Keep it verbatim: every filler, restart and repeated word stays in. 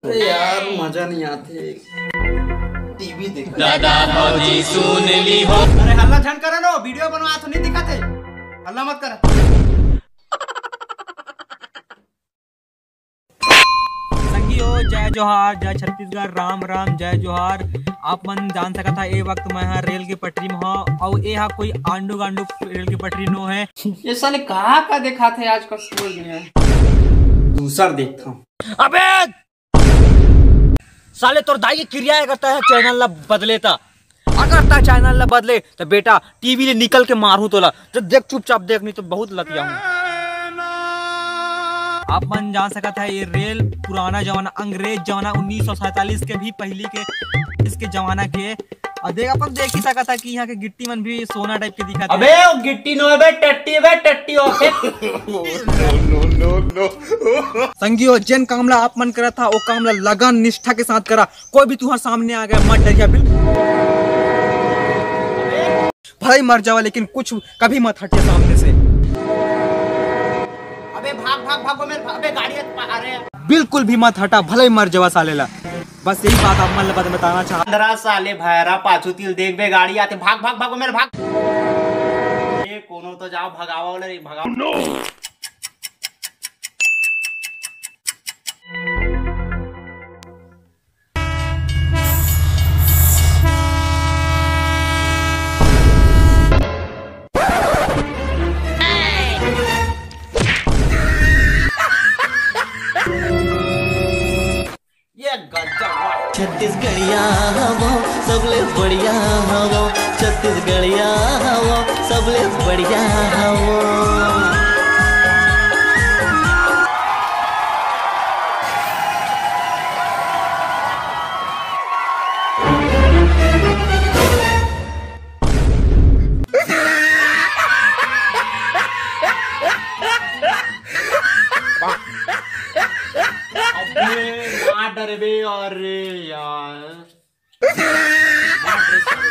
अरे यार, मजा नहीं आते। टीवी देख। दादा भौजी सुन ली हो। अरे हल्ला झन करा नो, वीडियो बनवा तो नहीं दिखाते। हल्ला मत करा। संगी हो, जय जोहार, जय छत्तीसगढ़, राम राम, जय जोहार। आप मन जान सकत हा, ए वक्त मैं हा रेल के पटरी में हा, अउ ए हा कोई आंडू गांडू रेल के पटरी नो है। ये साले कहाँ का दिखाते हैं आज का सुबह में? दूसर देखता हूँ। अबे साले, तोर दाई के किरिया है, अगर तैं चैनल ला बदले ता, अगर तैं चैनल ला बदले तो बेटा टीवी ले निकल के मारू तोला। तो देख, चुपचाप देख, नहीं तो बहुत लतिया हूँ। आप मन जान सकत है, ये रेल पुराना जमाना, अंग्रेज जमाना, उन्नीस सौ सैंतालीस के भी पहली के, इसके जमाना के। और देख, अपन देख ही सकत है कि यहाँ के गिट्टी मन भी सोना टाइप के दिखत है। अबे, वो गिट्टी नो है बे, टट्टी है बे, टट्टी हो। संगी हो, जेन काम ला आप मन करत हा, वो काम ला लगन निष्ठा के साथ करा। कोई भी तुहर सामने आ गया, मत डरिया, बिल्कुल भले ही मर जावा, लेकिन कुछ कभी मत हटिया सामने से। अबे भाग, भाग, भागो मेरे, अबे गाड़ी है, अरे। बिल्कुल भी मत हटा, भले ही मर जावा साले ला। बस यही बात आप मन ला बत-, बताना चाह। अंदरा साले भैरा पाछू तिल देख बे, गाड़ी आते, भाग, भाग, भागो मेरे, भाग। ए, कोनो तो जाओ, भगावा वाला रे, भगाओ। ये गजब। छत्तीसगढ़िया हवो, सबले बढ़िया हवो, छत्तीसगढ़िया हवो, सबले बढ़िया हवो। अबे मार डरे बे, अरे यार। मार डरे साले।